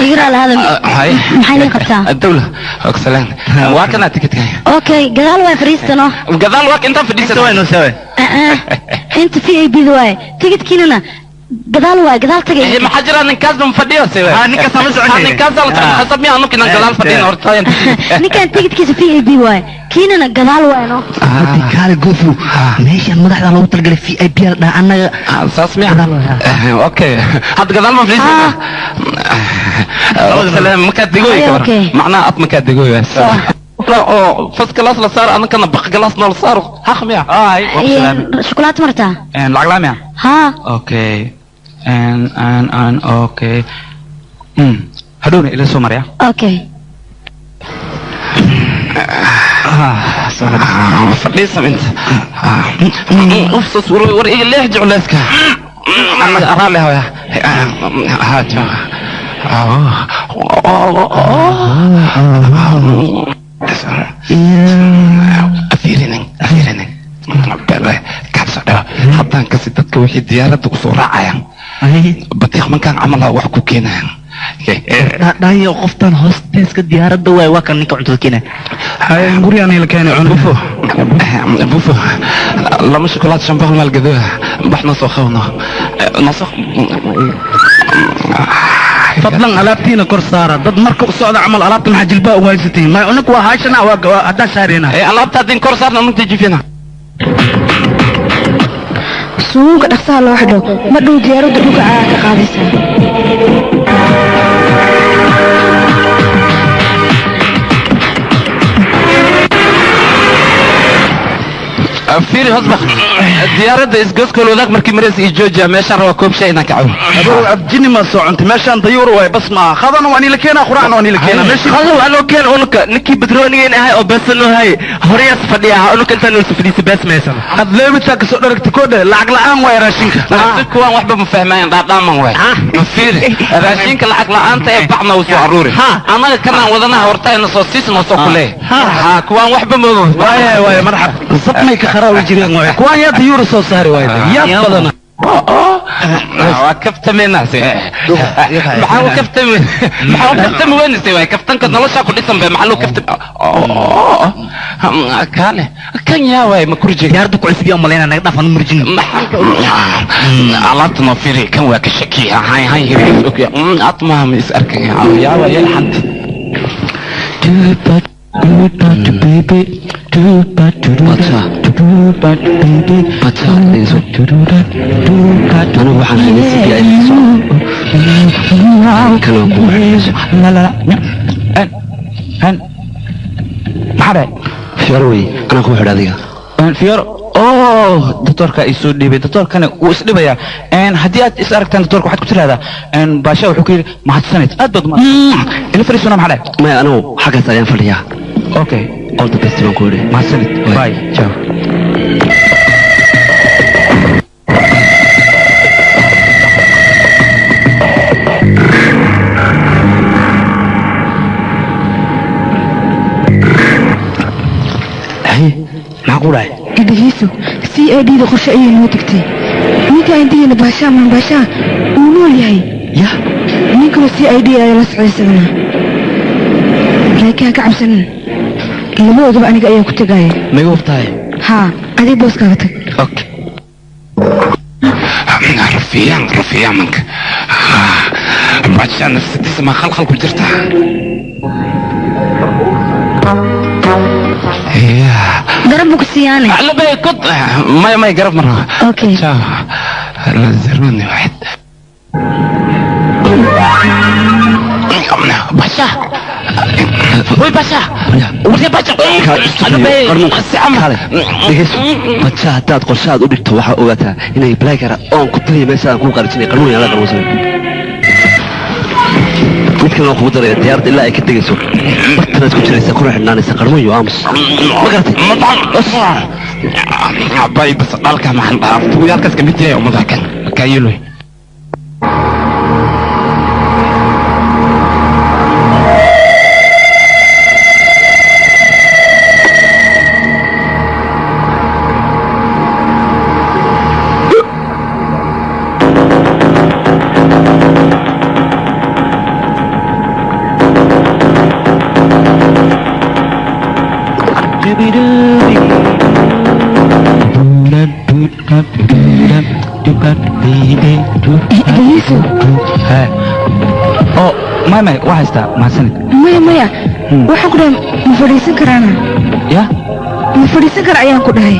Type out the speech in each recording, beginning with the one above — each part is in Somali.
Igra lahada maxay nin qabtaa? الدولة اكسلان waa kana tikidka. Okay, gadaal waay fariistano. Gadaal waa intaan fadhiisano waynu sawe. Inta v i b da waay tikidkiinana gadaal waay, gadaal tagay. Maxaa jira, ninkaas ma fadhiyo sewe? Ninkaas ma soconay. Ninkaas la socon khasab miyaa anuka inaan gadaal fadhino horta? Ninkan tikidkiisa v i b waay, kiinana gadaal waay no. Hadii kaale gofu meeshan madaxda loogu talagalay v i p la dhaha annaga. Saas miya? Okay, hadda gadaal ma fadhiisana. Salaam markaad degooy kabar macnaha ad markaad degooy oo first class la saaro, anakana baq class noo la saaro haq miya? Ay. Shukulaato martaa? Lacag laa miya? Haa. Okay, n n n okay, hadhowna ila soo maraya. Okay. Fadhiisam inta ufsas war iga leex jecleyska anaga araale haya haja. Afiirinin afiirinin kaabso dhawa haddaan kasi dadka wixii diyaaradda kusoo raacayaan batiiq mankaan camal wax ku keenayaan. Dhayo qoftan hoosteeska diyaaradda waay, waa kan ninka cuntada keenaya. Guriyaan ila keenay cun. Bufo bufo, lama shukulaat 500 maal gadoa bax noo soo qawno noo soo. Fadlan alaabtiina kor saara, dad marka u socda camal alaabta maxaa jilbaa ugu haysatiin? May unaku waa haashana, waa haddaan saareyna. Alaabta haddin kor saarna nunta jifina. Suunka dhaqsaha loo xidho, ma dhow diyaaradda dhulka caaga ka qaadaysaa. Fiiri hosbaq diyaaradda isgoyskool wadaag markii maraysa iyo joojiya meeshaan rabaa koob shay inaan ka cabo. Adow abjini ma soo cuntay meeshaan dayuur waay bas maaha, khadana waa nila keenaa, quraacna waa nila keenaa meeshii. Khada waa loo keena unuka ninkii badroonigeyn ahay oo beesa noo hay horeyaas fadhiya ahaa unuka intaan nolsa fadhiisa bees maysana. Had leebitaa kasoo dharagta koodhe, lacag la'aan waay raashinka. Kuwaan waxba ma fahmayaan, dhaadhaaman waay. Ma fiiri raashinka lacag la'aanta ee bacna uu soo aruuri, annaga kanaan wadanaha hortayna soo siisna soo kulee ha kuwaan waxba ma waaya waaya marxab sabmay ka kharaawi jireen waay kuwaan, yaa dayuura soo saari waay yaa badana. Waa kaftameynase, maxaa u kaftami, maxaa u kaftami weynaysa waay? Kaftanka noloshaa ku dhisan be, maxaa loo kaftami kaale kan yaa waay ma kurjiga diyaaradda ku cusub yaa malaynaa naga dhaaf anu murjin. Alaabta noo fiiri, kan waa ka shakiya hay hay hiriis okay atmaha ma is arkay yaa waay yelxanta. Anigu waxaan hayay c b i kan ku maxaa dhahay Fiyoor wey, anaa ku xidha adiga Fiyoor. Oh, doctorka isoo dhiibay, doctorkana wuu isdhibayaa. Haddii aad is aragtaan doctorka waxaad ku tiraahdaa baasha wuxuu ku yidhi mahadsanid, aad baad ila fadhiisana. Maxaa dhahay? Maya, anigu xaggaas ayaan fadhiyaa. Okay, all the best baan ku yidhi. Mahadsanid, bye, ciao. Haye, maxaa ku dhacay? Dhegeyso, c i d da qorshe ayay noo degtay. Ninka indhihiina baashaa maan baashaa wuu nool yahay. Yah, nin kaloo c i d ayaa la socday isagana, laakiin ha ka cabsanin, labadoodaba aniga ayaa ku tagaaya. Maiga hubtahay? Haa, adig booskaaga tag. Okay. Rafiyaan rafiyaan manka baashaa nafsadiisa ma khalkhal ku jirta. Garab buu ku siiyaane. لا كنت ما ما يقرب مرة. Okay. ciao زروني واحد باشا وي باشا وي باشا. Dhegeyso baja, haddaad qorshe aad u dhigto waxaa ogaataa inay blackara oon ku taliya meesha aan kuu qarijinay qarmuun la qarmuunsanay mid kalena kugu daraya. Diyaaradda ilaa ay ka degayso bartanaad ku jiraysaa kuna xidhnaanaysa qarmuun iyo aamus, ma garatay? Bay bas dhalka maxan dhaaf tuguyaalkaas kamid yahay ummadaha kan kaayiloy. Dhegeyso. Oo maya maya waa haystaa mahadsanid. Maya maya waxaan ku dhahay ma fadhiisan karaana? Ya ma fadhiisan kara ayaan ku dhahay.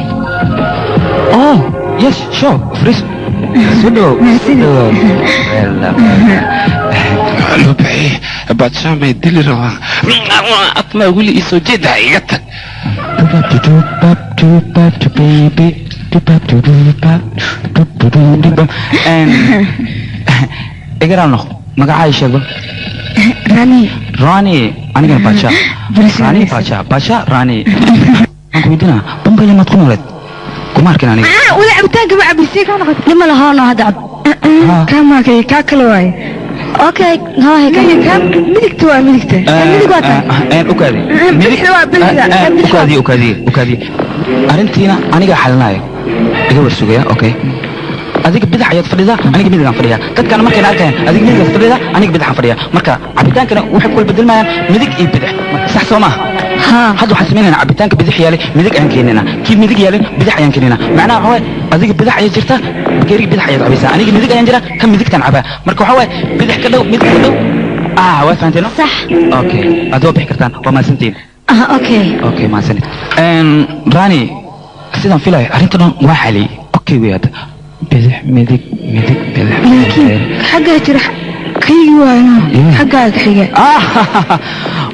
Oh yes sure fariis soo dhawow. Lubixi badshaa may dili rabaa atmaa weli isoo jeedaa iga tag. Igaraal noq magacaa ii sheeg bal. Rani. Rani anigana Badshaa. Rani Badshaa Badshaa Rani. Waxaan ku weydiinaa Bambayla maad ku nooleed? Kuma arkin aniga. Weli cabitaanka ma cabisay kaa noqot. Lima lahono hadda cab. Kaa maakay kaa kale waaye. Okay hoohe kaa midigta waa midigta. Midig waa taa. Ukaadi. Bidixda waa bidixda. Ukaadi ukaadi ukaadi. Arrintiina aniga xalinaayo. Iga war sugaya okay. Adiga bidix ayaad fadhidaa aniga midigaan fadhiyaa. Dadkana markayna arkayaan adiga midigaad fadhidaa aniga bidixaan fadhiyaa. Marka cabitaankana waxay kula bedelmayaan midig iyo bidix. Sax soo maaha? Hadda waxaan samaynaynaa cabitaanka bidix yaalay midig ayaan keenaynaa. Kii midig yaalay bidix ayaan keenaynaa. Macnaha waxaa waaye adiga bidix ayaad jirtaa bakeeriga bidix ayaad cabaysaa aniga midig ayaan jiraa kan midigtaan cabaa. Marka waxaa waaye bidix ka dhow midig ka dhow. Waa fahanteen? Sax. Okay aad waa bixi kartaan waa mahadsantihiin. Okay. Okay mahadsanid. Rani sidaan filayo arrinta dhan waa xaliyey. Okay wey hadda. Bidix midig midig bidix. Laakiin xaggaa jira kaygi waayno xaggaaga xiga.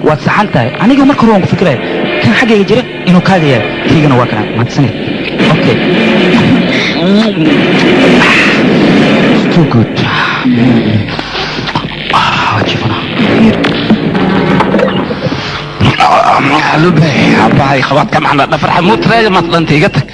Waad saxan tahay aniga marka hore waan ku fikiraya kan xaggayga jira inuu kaaga yahay kaygana waa kana mahadsanid. Okay. It's too good. Waa jiifana. Lubixi abahay khabaadka maxna dhafar xamuud raaya maad dhantay iga tag.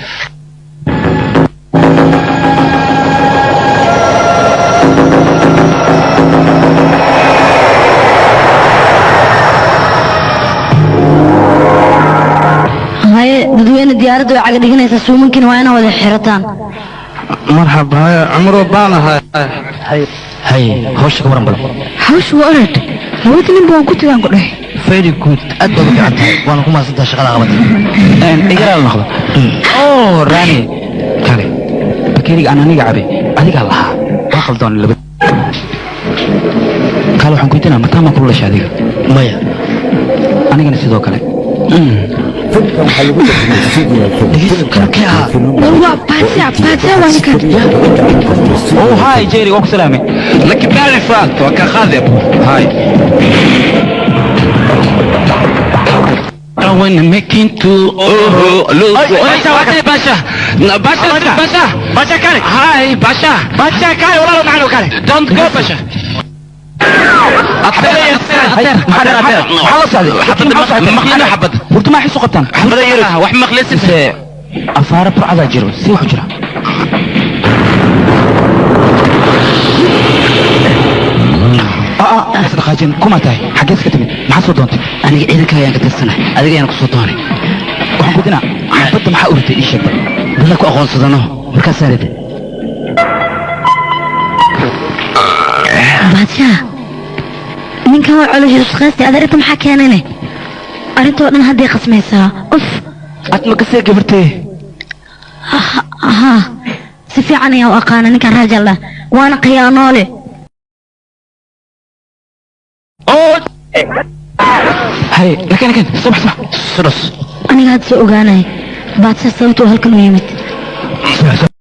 Haye dadweyne diyaaradda way caga dhiganaysaa suumankiina waa inaa wada xirataan. Marxaba haya cumro baan ahay. Hay hawsha ka waran bal. Hawsha waa orad labada nin baan ku tagaan ku dhahay. Very good aad baad u fiican tahay waana ku mahadsantahay shaqada qabatay. Igaraal noqdo. Oh Rani kale bakeeriga aan aniga cabay adigaa lahaa waa qaldoon laba. Kale waxaan ku weydiinaa mataa ma kula dhashay adiga? Maya. Anigana sidoo kale. War waa Badshaa Badshaa waa ninkan. Oh hi Jerry waa ku salaamay. Laki bari faat waa ka qaadi abu. Hi. I wanna make into oh look. Basha Basha Basha Basha Basha kale. Hi Basha Basha kale walaalo macaan kale. Don't go Basha. Horta ma xiiso qabtaan wax maqlaysid afaara burcadaa jiro si waxu jira. Isdhaqaajin kuma tahay xaggees ka timid maxaa soo doontay? Aniga ciidanka ayaan ka tirsanahay adiga ayaan ku soo doonay. Waxaan ku dinaa xabadda maxaa uritay ii sheeg bal. Dadna ku aqoonsadano markaasaan riday. Badshaa ninkan waa calooshiisa shaqaystay aad arrinta maxaa keenayne? Arrintoo dhan hadday qasmaysaa. Uf ad ma kasee gabartee? Haa si fiican ayaan u aqaana ninkan raajal ah waana khiyaanoole. Hay lakin lakin subax subax suros. Aniga hadda soo ogaanay Badshaa sababtuu halkan u yimid. Subax.